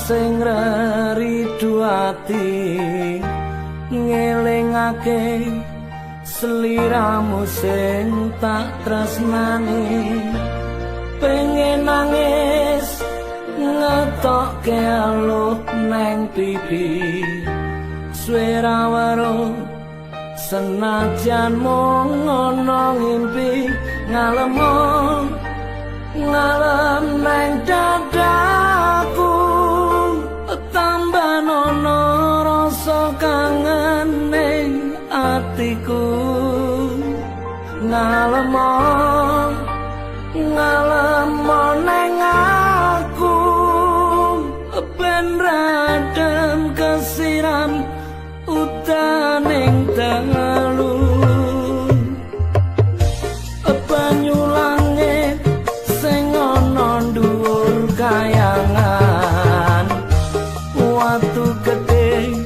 Sing reridu ati ngelingake sliramu sing tak tresnani, pengen nangis ngetokke aluh neng pipi, suwe ra weruh senajan mung ana ngimpi, ngalem ngalem neng dadaku, tambah nono rasa kangen ning atiku, ngalem ngalem neng aku, ben radem kesiram utaning dalu, banyu langit sing ana dhuwur kayangan, watu gedhe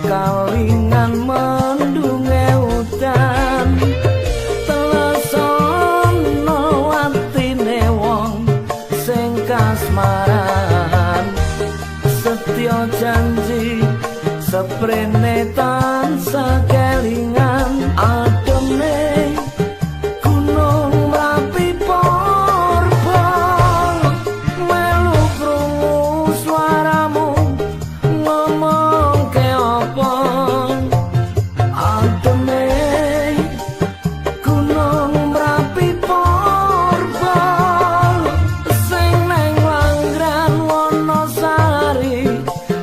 kalingan mendunge udan, telesono atine wong sing kasmaran, setya janji seprene tansah kelingan, ademe gunung Merapi purba, melu krungu suaramu ngomong ke apa, ademe gunung Merapi purba, sing neng Langran Wonosari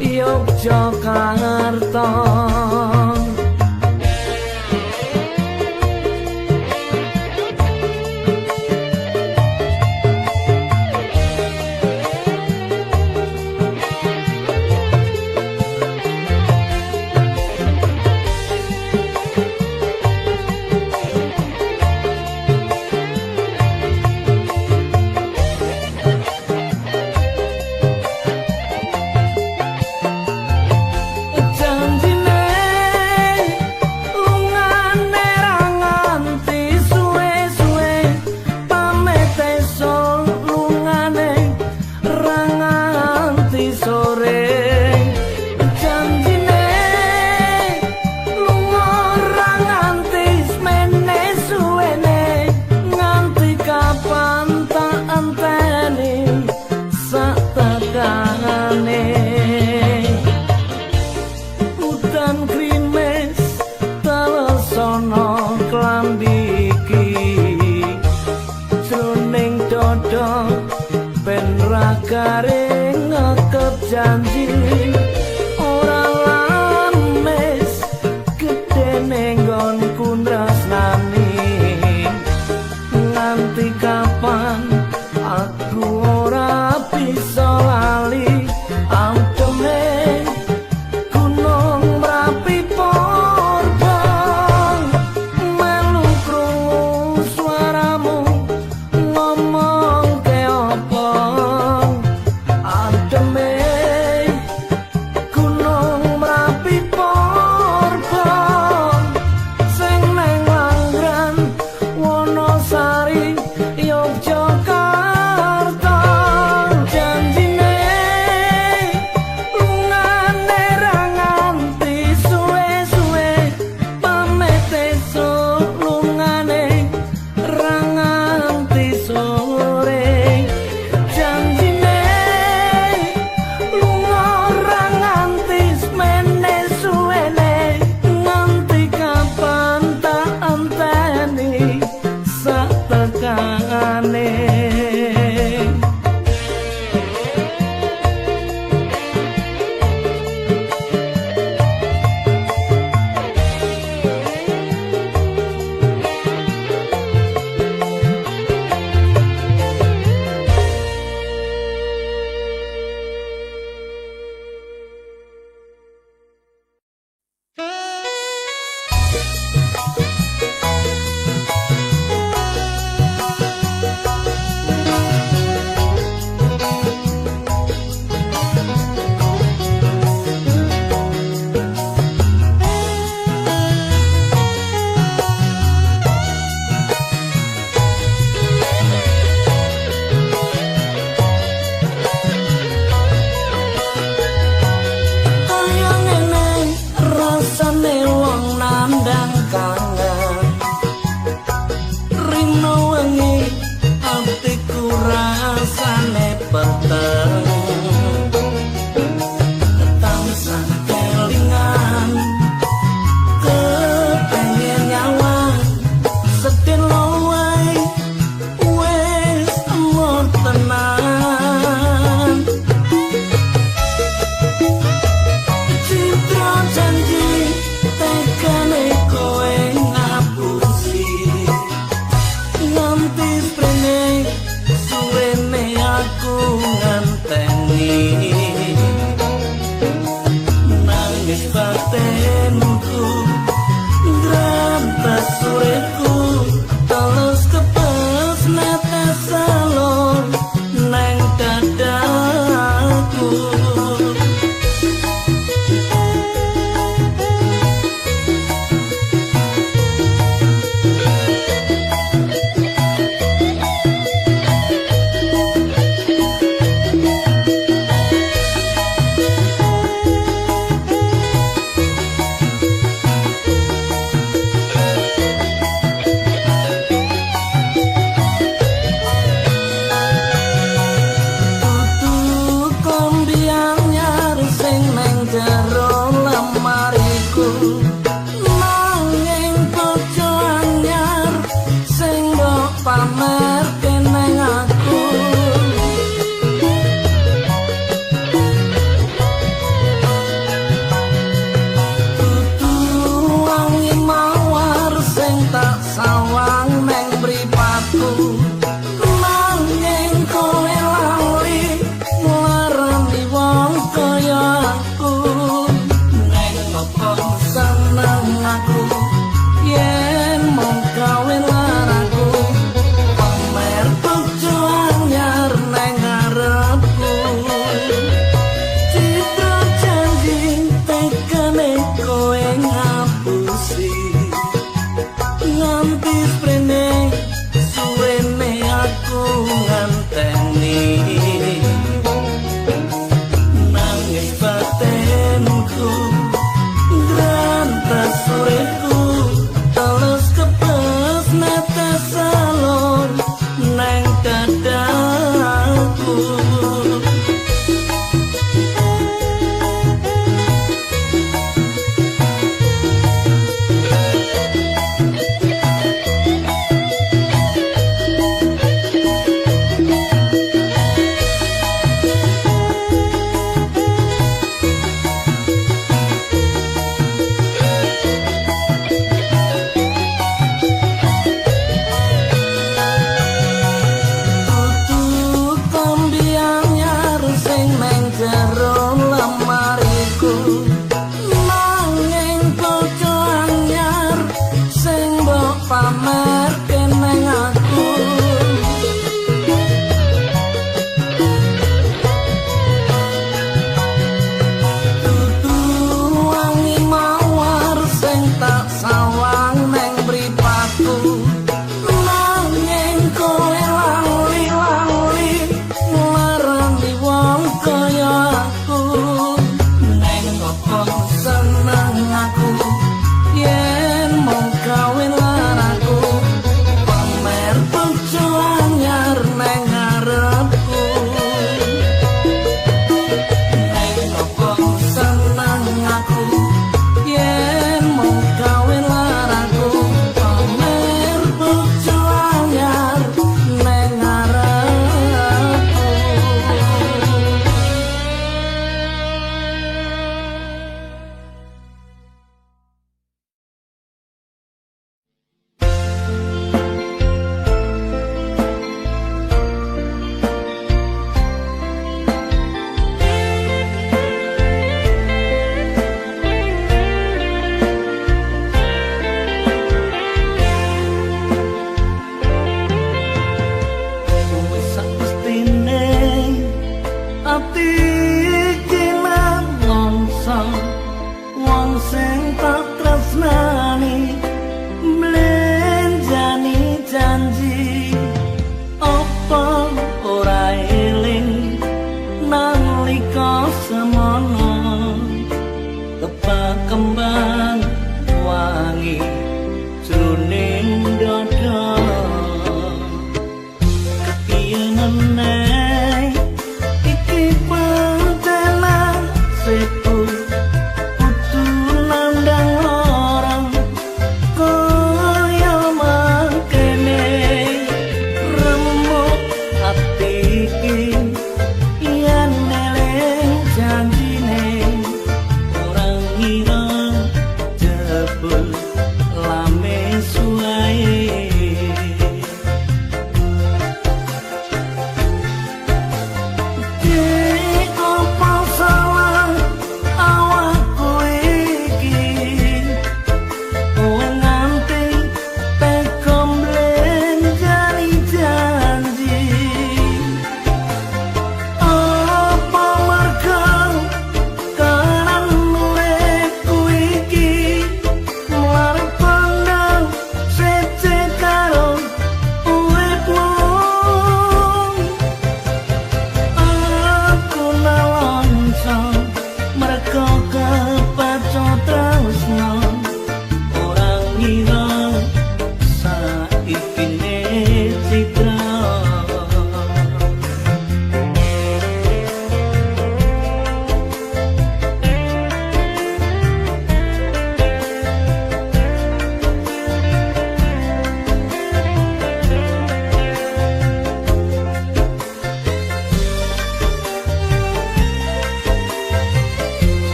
Yogyakarta. Janjine lungane ra nganti suwe-suwe, pamit esuk lungane ra nganti sore, janjine lunga ra nganti semene suwene, nganti kapan tak enteni sak tekane. Udan grimis telesono klambi iki, jroning dada ben ra garing ngekep janji, ora lames gedene nggonku nresnani, nganti kapan aku ora bisa lali, ademe gunung Merapi purba, melu krungu suaramu ngomong ke apa, ademe batinku, grantes uripku terus kepes netes salon neng dadaku.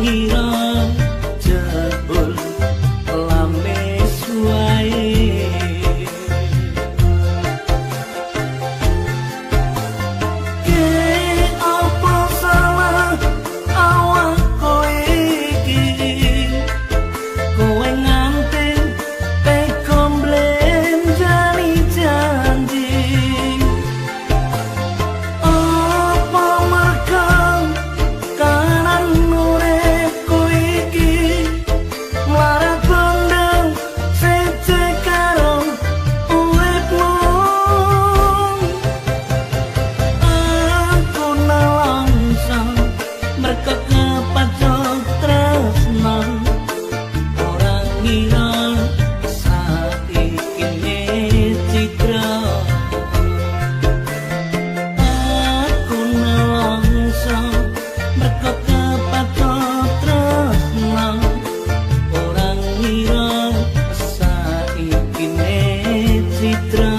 ngira jebul lames wae. Ke apa salah awak kowe iki? Kowe nganti teko mblenjani janji. Apa mergo kanan uripku iki mlarat bondong sece karo uripmu? Aku nelongso mergo kepacut tresno, ora ngira saiki citra. Aku nelongso mergo kepacut tresno, ora ngira saiki citra.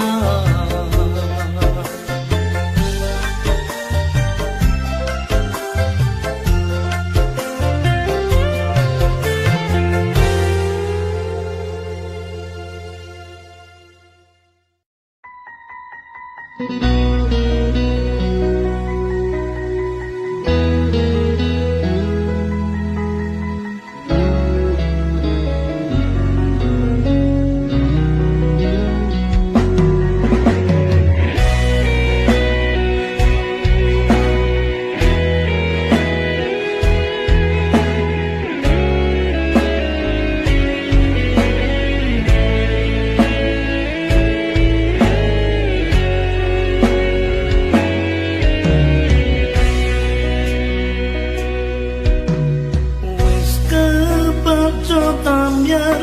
Wis kepecut ambyar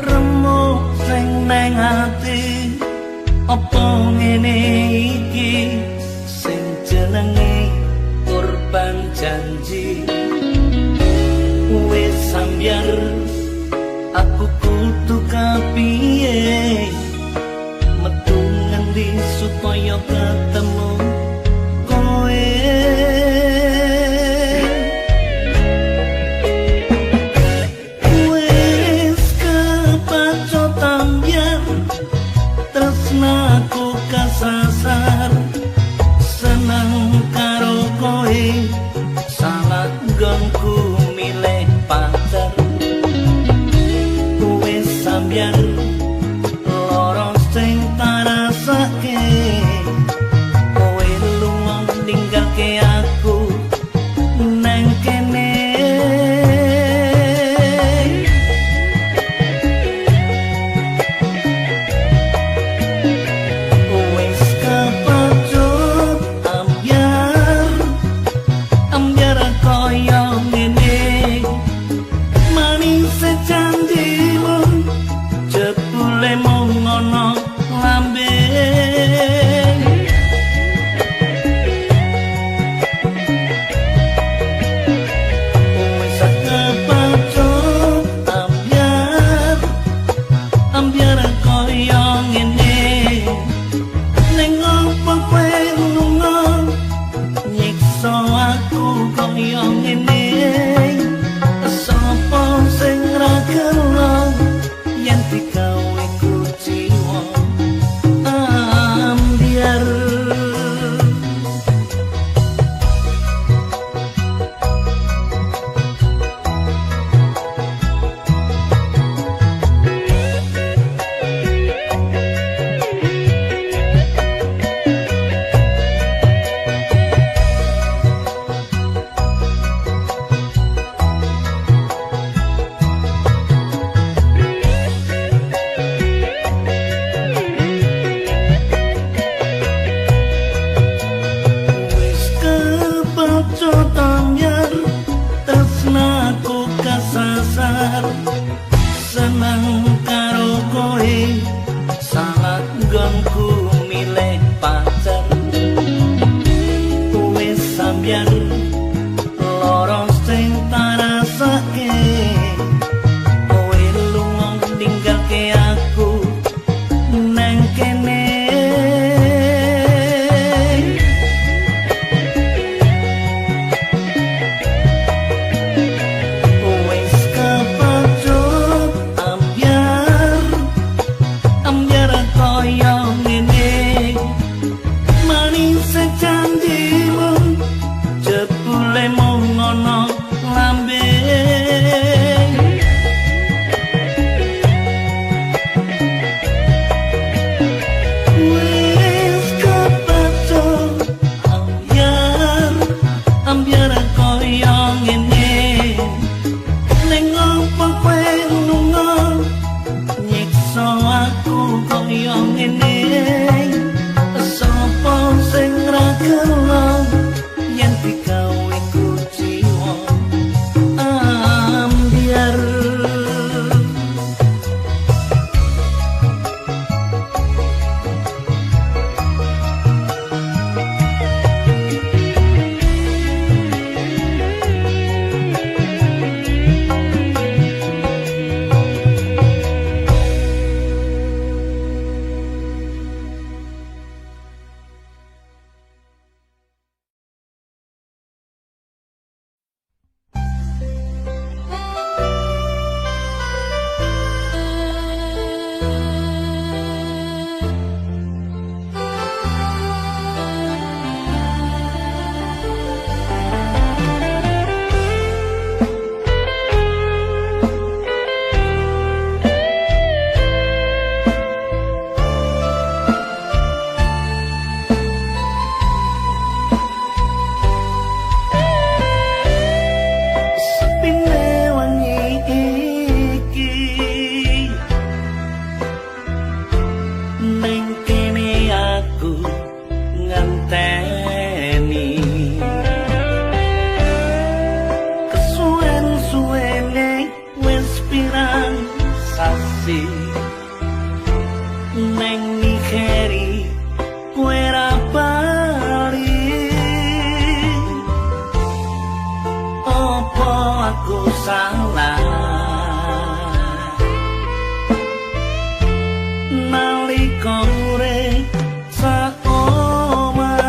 remuk sing neng ati. Apa ngene iki sing jenenge korban janji? Wis ambyar aku kudu kapiye, metu ngendi supaya ketemu kowe? Wis kepacut ambyar tresnaku kasasar, seneng karo kowe salah nggonku milih pacar. Wis ambyar lara sing tarasake, kowe lunga ninggalke aku neng kene. Wis kepacut ambyar, ambyar kaya ngene. aku salah nalika urip sak omah?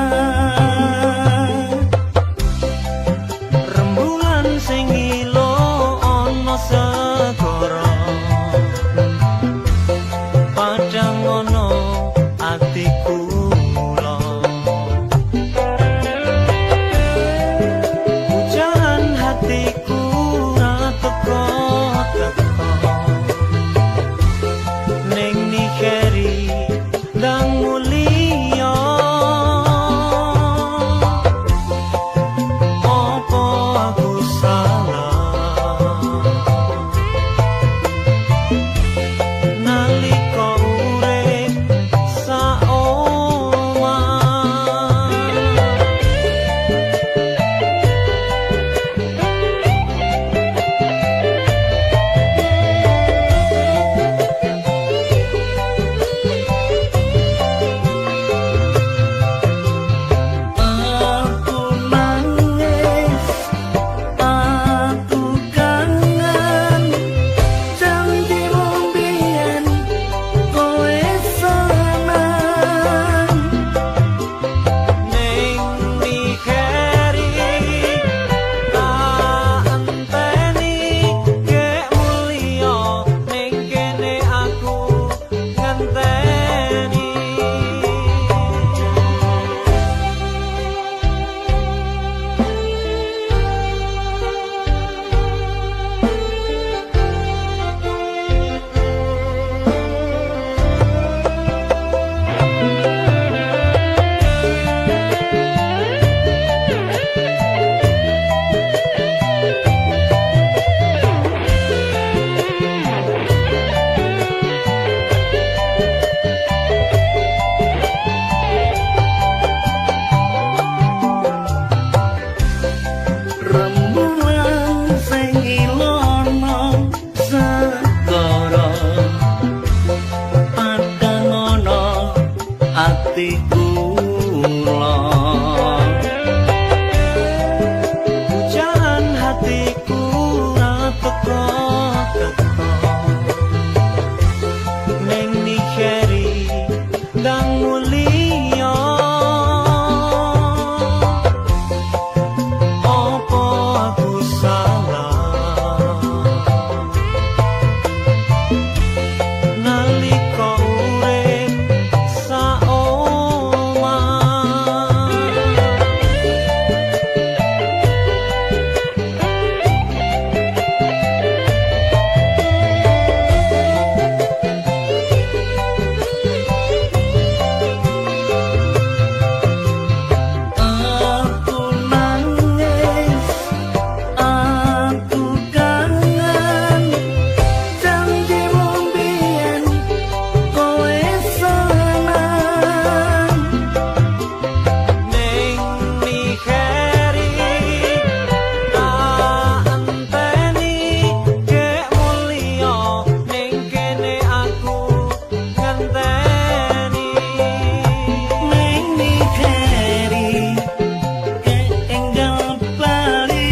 Rembulan sing ilo ana segara, padhang ana atiku kula. Pujaan hatiku ra teko teko, ning nikeri ndang mulia. Apa aku salah nalika urip sak omah? Aku nangis, aku kangen janjimu mbiyen kowe seneng. Ning nikeri tak enteni gek mulya, ning kene aku ngenteni. Rembulan sing ilono segara, padhang ana atiku kula. Pujaan hatiku ra teko teko, ning nikeri ndang mulya. Apa aku salah nalika urip sak omah? Aku nangis, aku kangen janjimu mbiyen kowe seneng. Ning nikeri tak enteni gek mulya, ning kene aku ngenteni. Ning nikeri enggal bali.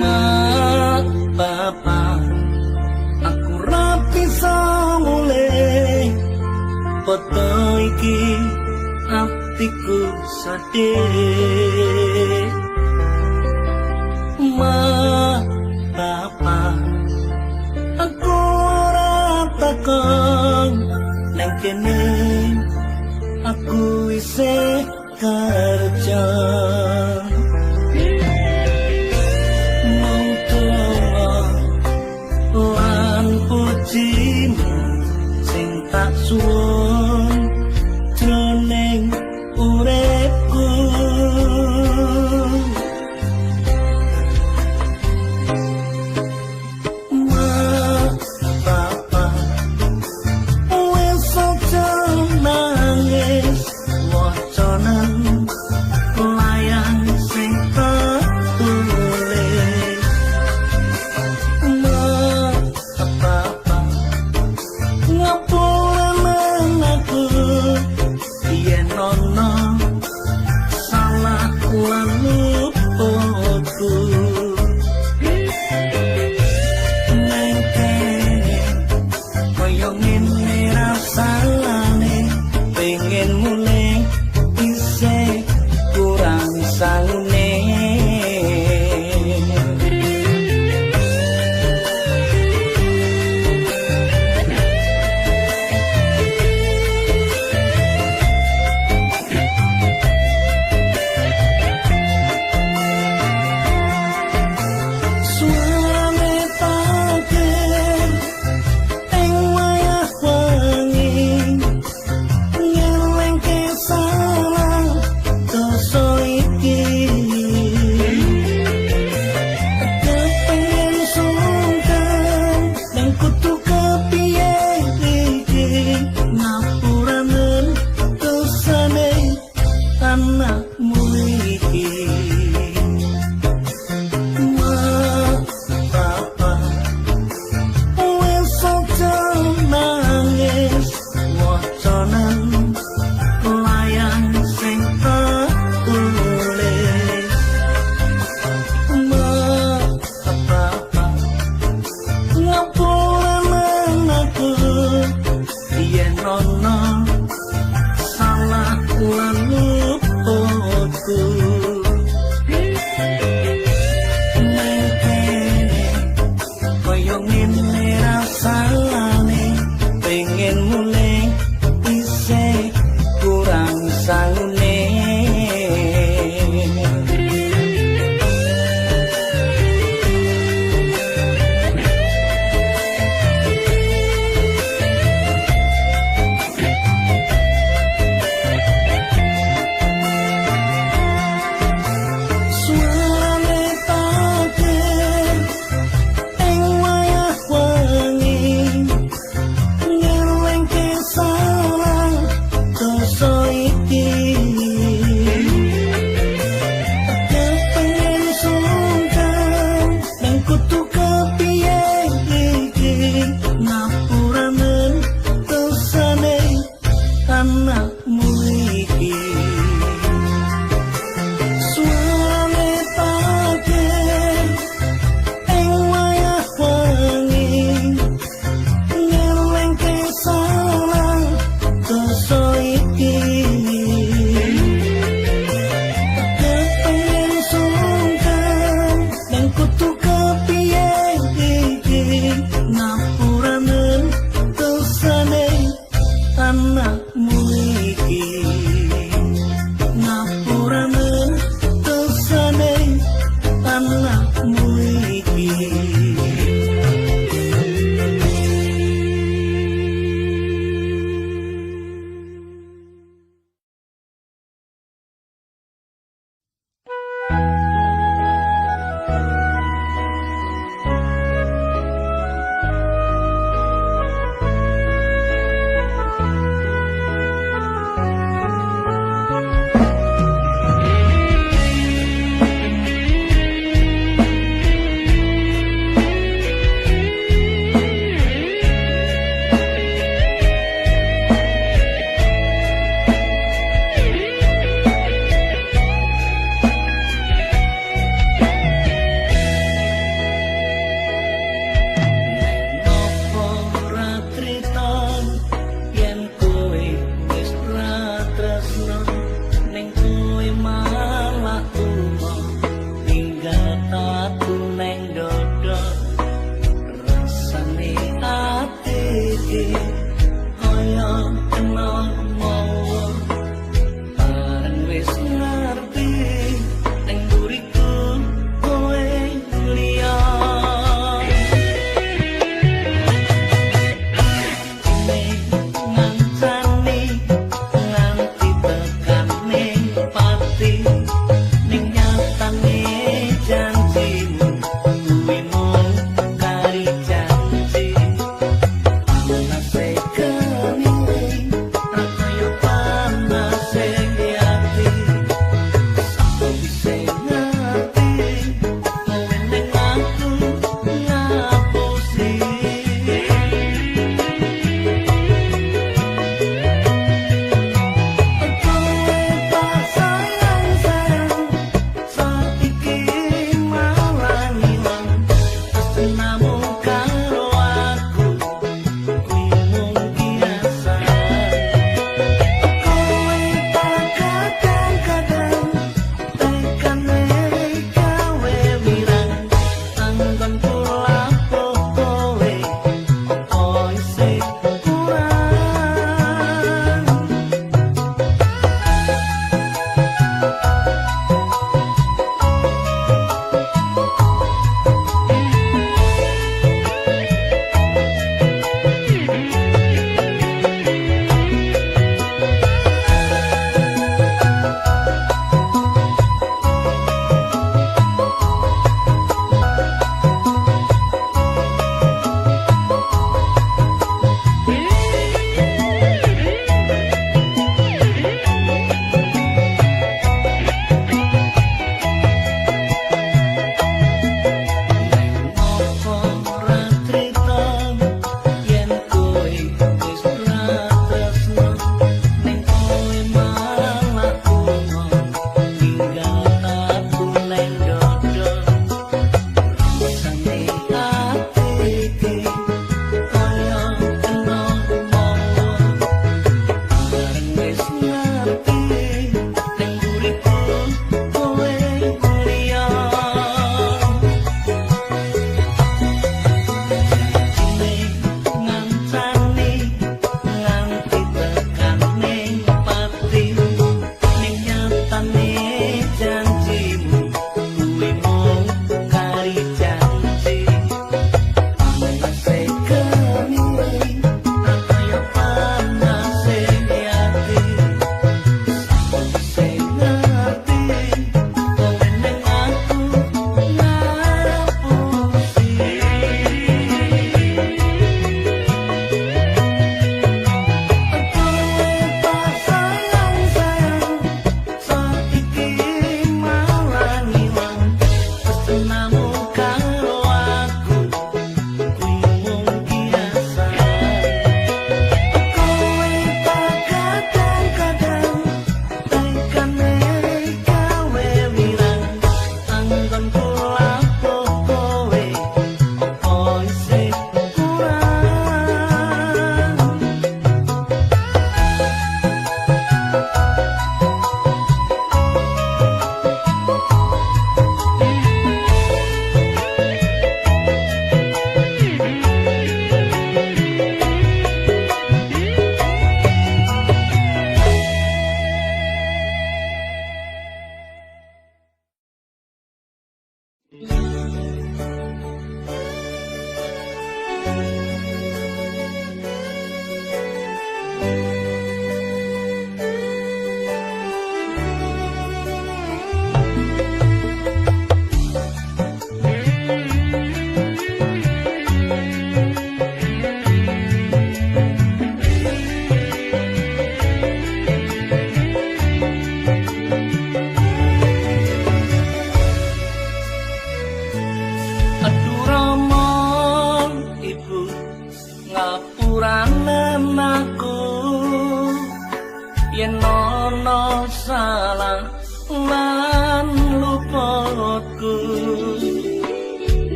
Mak, bapak, aku ra bisa mulih. Foto iki atiku sedih. Mak, bapak, aku ora takon nang kene aku isih kerja. Mung donga lan pujimu sing tak suwun jroning uripku.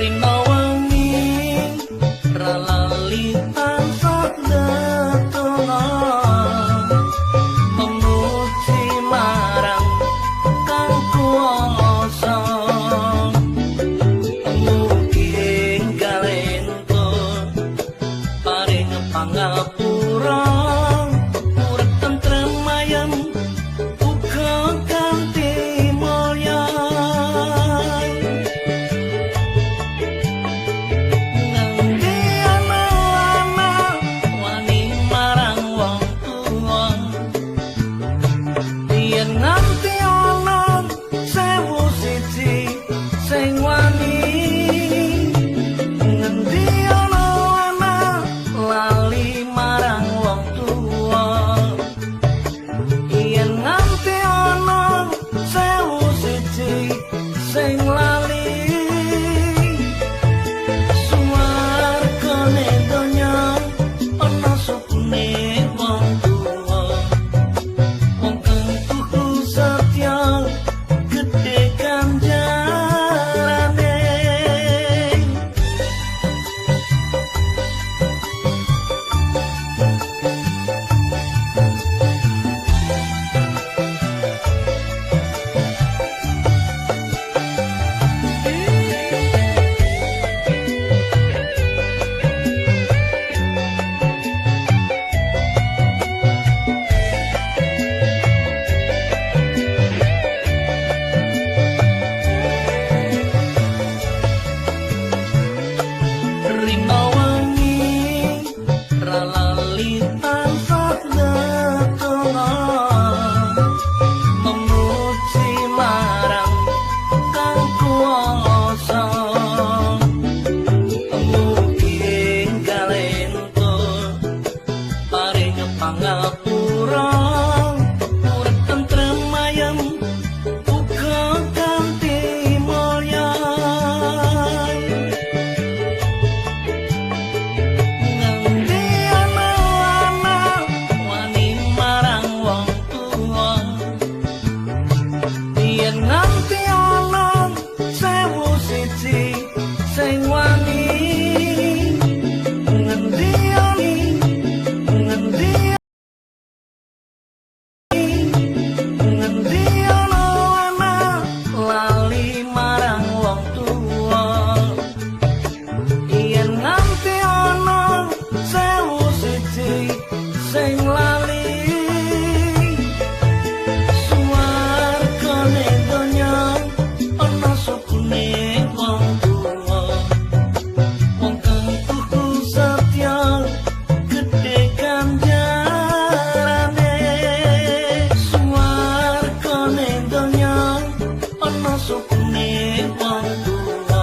Rina wengi ra lali tansah ndedonga memuji marang kang kuwasa. Mugi enggal entuk paring pangapura, urip tentrem ayem uga kanthi mulya. Ngendi ana anak wani marang wong tuwa, yen nganti ana 1001 sing wani. Ngendi ana anak lali marang wong tuwa, yen nganti ana 1001 sing lali. Suwargane donya ana sukune wong tuwa, wong kang tuhu setya gedhe ganjarane. Rina wengi ra lali tansah ndedonga memuji marang kang kuwasa. Mugi enggal entuk paring pangapura, urip tentrem ayem uga kanthi mulya. Ngendi ana anak wani marang wong tuwa, yen nganti ana 1001 sing wani. Ngendi ana, ngendi, ngendi ana anak lali marang wong tuwa, yen nganti ana 1001 sing lali. Suwargane donya ana sukune wong tuwa, wong kang tuhu setya gedhe ganjarane. Suwargane donya ana sukune wong tuwa,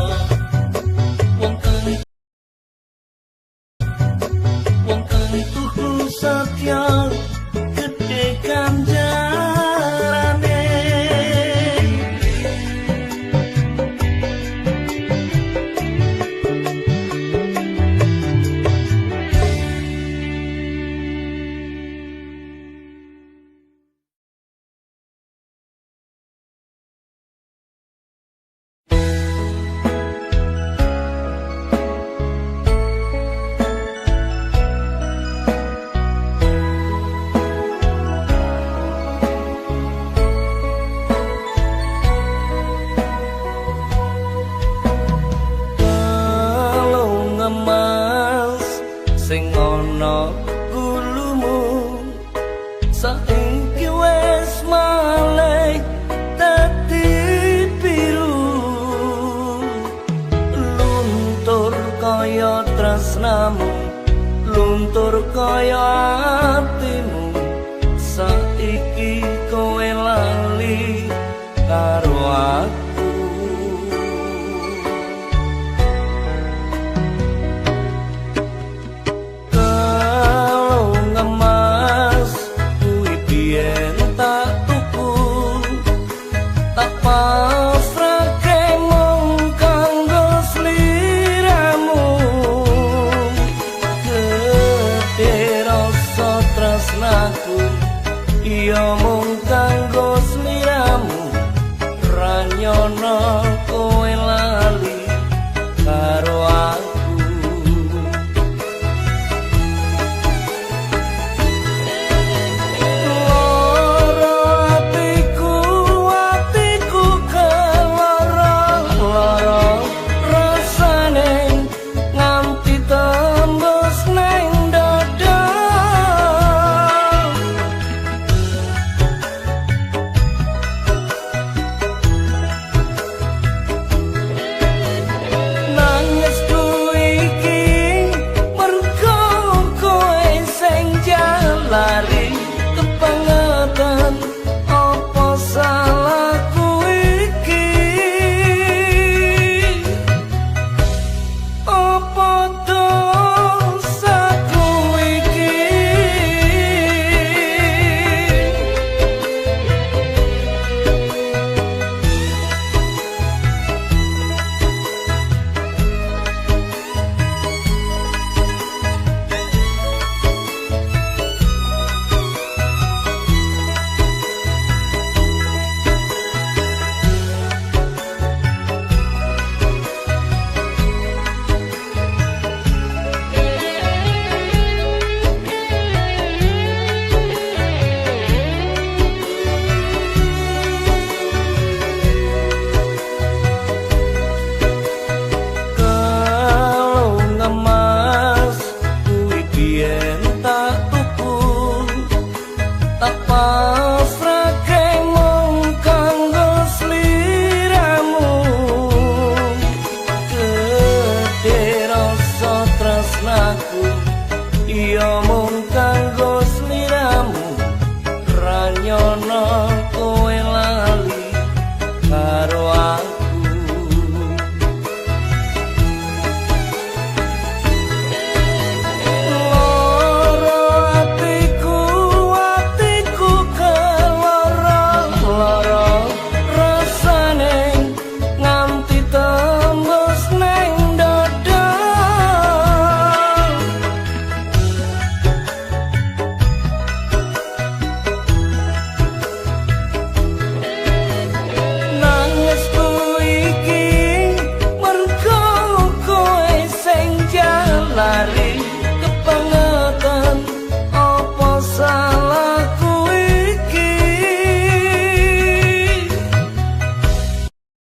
wong kang tuhu setya gedhe ganjarane. Kalung emas sing ana gulumu saiki wis malih dadi biru, luntur kaya tresnamu, luntur kaya ati.